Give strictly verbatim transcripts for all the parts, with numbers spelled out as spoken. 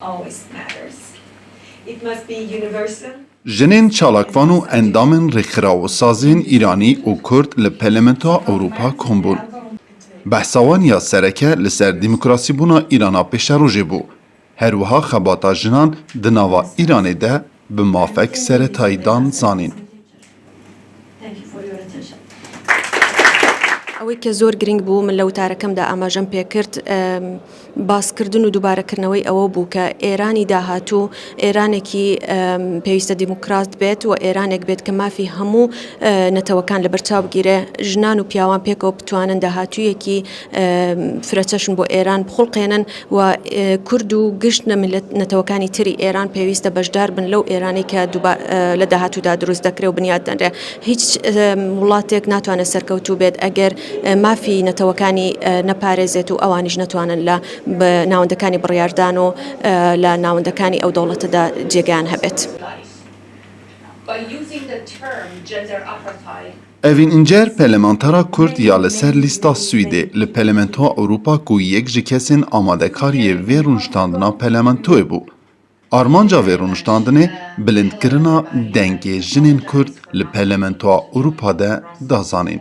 always matters. It must be universal. Jinên çalakvan û endamên rêkxiraw û sazên Îranî û Kurd li Parlamentoya Ewropa kom bûn. Behsa wan ya sereke li ser demokrasîbûna Îrana pêşerojê bû. Her wiha xebata jinan di nava Îranê de bi mafek seretayî dan zanîn. Thank you for your attention. ئەوەی کە زۆر گرنگ بوو، من لە وتارەکەمدا ئاماژەم پێکرد، ئەم، باسکردن و دووبارەکردنەوەی ئەوە بوو کە ئێرانی داهاتوو ئێرانێکی، ئەم، پێویستە دیموکرات بێت و ئێرانێک بێت کە مافی هەموو، ئە، نەتەوەکان لە بەرچاو بگیرێ. ژنان و پیاوان پێکەوە بتوانن داهاتوویەکی، ئەم، فرەچەشن بۆ ئێران بخوڵقێنن و، ئە، کورد و گشت نەتەوەکانی تری ئێران پێویستە بەشدار بن لەو ئێرانەی کە دووبا-، ئە، لە داهاتوودا دروست دەکرێ و بنیاد دەنرێ. هیچ، ئە، وڵاتێک ناتوانێت سەرکەوتوو بێت ئەگەر، ئە، مافی نەتەوەکانی، ئە، نەپارێزێت و ئەوانیش نەتوانن لە ب-، ناوەندەکانی بڕیاردان و، ئە، لە ناوەندەکانی ئەو دەوڵەتەدا جێگەیان هەبێت. By using the term gender apartheid, Evîn Încer, parlamentara Kurd ya li ser lîsta Swîdê li Parlamentoya Ewropa ku yek ji kesên amadekariyê vê rûniştandina parlamentoyê bû. Armanca vê rûniştandinê bilindkirina dengê jinên Kurd li Parlamentoya Ewropa de da zanîn.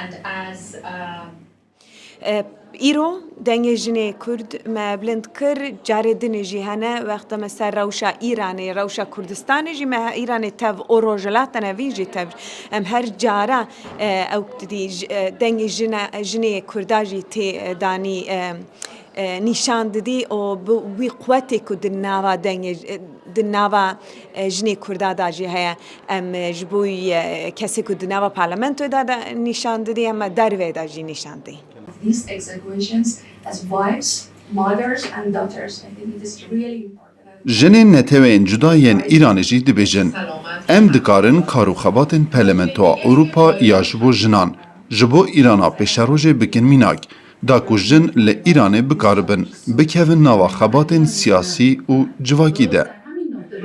and as um, Îro dengê jinê Kurd me bilind kir, carê dinê jî hene, wexta me ser rewşa Îranê, rewşa Kurdistanê jî me Îranê tev û Rojhilat tenevîn jî tev. Em her cara, e, ew didî, j-, e, dengê jine, jinê Kurda jî tê, e, danî, e, e, nîşan didî û bi wî quwetê ku di nava dengê, e, di nava, e, jinê Kurda da jî heye. Em, e, ji bo wî, e, kesê ku di nava parlamentoyê de, de nîşan didî, em dervê de jî nîşan didî. These executions as wives, mothers and daughters. I think it is really important. Jinên neteweyên cuda yên Îranê jî dibêjin, em dikarin kar û xebatên Parlamentoya Ewropa ya ji bo jinan, ji bo Îrana pêşerojê bikin mînak, da ku jin li Îranê bikaribin bikevin nava xebatên siyasî û civakî de.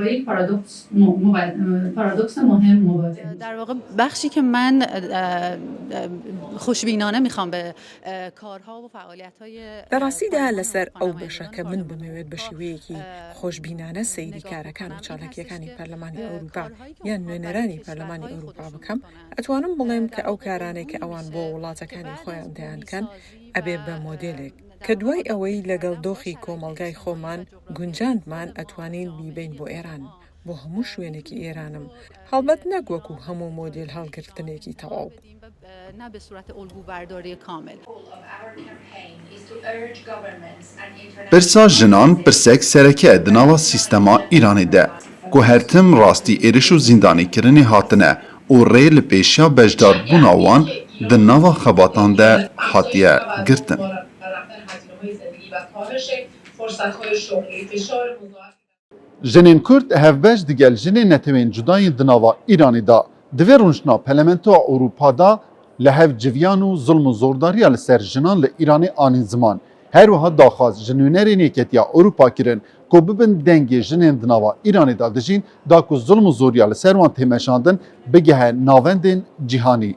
با یک پارادوکس م-، مب-، پارادوکس مهم مواجه می‌شیم. در واقع بخشی که من اه، اه، خوشبینانه میخوام به اه، کارها و فعالیت‌های لە ڕاستیدا لەسەر ئەو بەشە کە من بمەوێت بە شێوەیەکی خۆشبینانە سەیری کارەکان و چالاکیەکانی پەرلەمانی ئەوروپا یان نوێنەرانی پەرلەمانی ئەوروپا بکەم، ئەتوانم بڵێم کە ئەو کارانەی کە ئەوان بۆ وڵاتەکانی خۆیان دەیانکەن ئەبێ بە مۆدێلێک کە دوای ئەوەی لەگەڵ دۆخی کۆمەڵگای خۆمان گونجاندمان ئەتوانین بیبەین بۆ ئێران، بۆ هەموو شوێنێکی ئێرانم، هەڵبەت نەک وەکو هەموو مۆدێل هەڵگرتنێکی تەواو. نه به صورت الگوبرداری کامل. Pirsa jinan pirsek sereke ye di nava sîstema Îranê de, ku her tim rastî êriş û zîndanîkirinê hatine û rê li pêşiya beşdarbûna wan di nava xebatan de hatiye girtin. Jinên Kurd hevbeş digel jinên netewên cuda yên di nava Îranê de di vê rûniştina Parlamentoya Ewropa de li hev civiyan û zulm û zordariya li ser jinan li Îranê anîn ziman. Her wiha daxwaz ji nûnerên Yeketiya Ewropa kirin ku bibin dengê jinên di nava Îranê de dijîn, da ku zulm û zoriya li ser wan tê meşandin bigihe navendên cîhanî.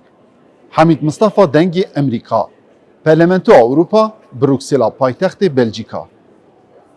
Hamîd Mistefa, Dengê Emerîka, Parlamentoya Ewropa, Bruksela, paytextê Belcîka.